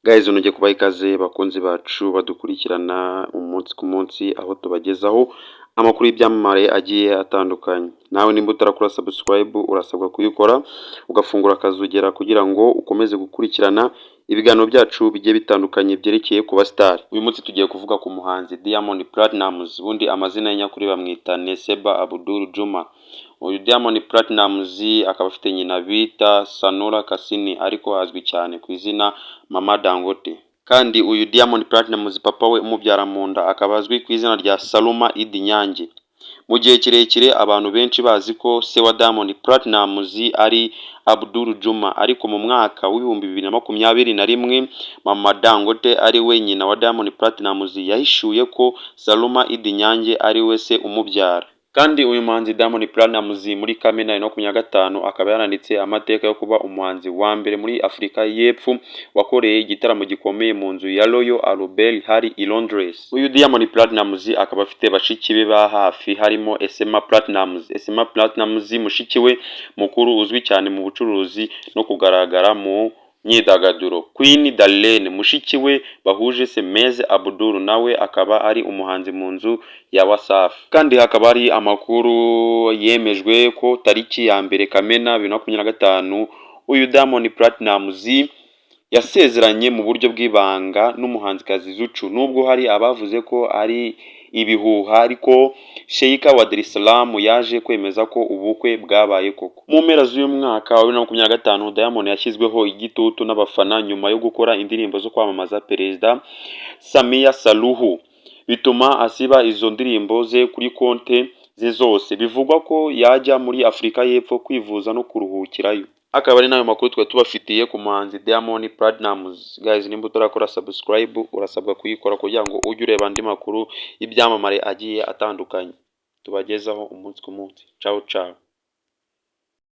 Guys, nongeye kubaha ikaze, bakunzi bacu badukurikirana umunsi ku munsi, aho tubagezaho amakuru y'ibyamamare agiye atandukanye. Nawe nimba utarakora subscribe, urasabwa kuyikora, ugafungura akazogera kugira ngo ukomeze gukurikirana ibiganiro byacu bigiye bitandukanye byerekeye ku basitari. Uyu munsi tugiye kuvuga ku muhanzi Diamond Platnumz. Ubundi amazina ye nyakuri bamwita Neseba Abdul Juma. Uyu Diamond Platnumz akaba afite nyina bita Sanura Kasini, ariko azwi cyane ku izina Mama Dangote. Kandi uyu Diamond Platnumz, papa we umubyara mu nda akaba azwi ku izina rya Saluma Idi Nyange. Mu gihe kirekire abantu benshi bazi ko se wa Diamond Platnumz ari Abdul Juma, ariko mu mwaka wa 2021 Mama Dangote, ari we nyina wa Diamond Platnumz, yahishuye ko Saluma Idi Nyange ari we se umubyara. Kandi uyu muhanzi Diamond Platnumz muri Kamena 2025 akaba yaranditse amateka yo kuba umuhanzi wa mbere muri Afurika y'Epfo wakoreye igitaramo gikomeye mu nzu ya Royal Albert Hall i Londres. Uyu Diamond Platnumz akaba afite bashiki be ba hafi, harimo Esema Platnumz. Esema Platnumz, mushiki we mukuru uzwi cyane mu bucuruzi no kugaragara mu myidagaduro. Queen Darlene, mushiki we bahuje se Meze Abdul, nawe akaba ari umuhanzi mu nzu ya Wasafi. Kandi hakaba hari amakuru yemejwe ko tariki ya 1 Kamena 2025 uyu Diamond Platnumz yasezeranye mu buryo bw'ibanga n'umuhanzikazi Zuchu. Nubwo hari abavuze ko ari ibihuha, ariko Sheikh wa Dar es Salaam yaje kwemeza ko ubukwe bwabaye koko. Mu mpera z'uyu mwaka wa 2025, Diamond yashyizweho igitutu n'abafana nyuma yo gukora indirimbo zo kwamamaza Perezida Samia Suluhu, bituma asiba izo ndirimbo ze kuri konte ze zose. Bivugwa ko yajya muri Afurika y'Epfo kwivuza no kuruhukirayo. Akaba ari nayo makuru twari tubafitiye ku muhanzi Diamond Platnumz. Guys, nimba utarakora subscribe, urasabwa kuyikora kugira ngo ujye ureba andi makuru y'ibyamamare agiye atandukanye tubagezaho umunsi ku munsi. Ciao ciao.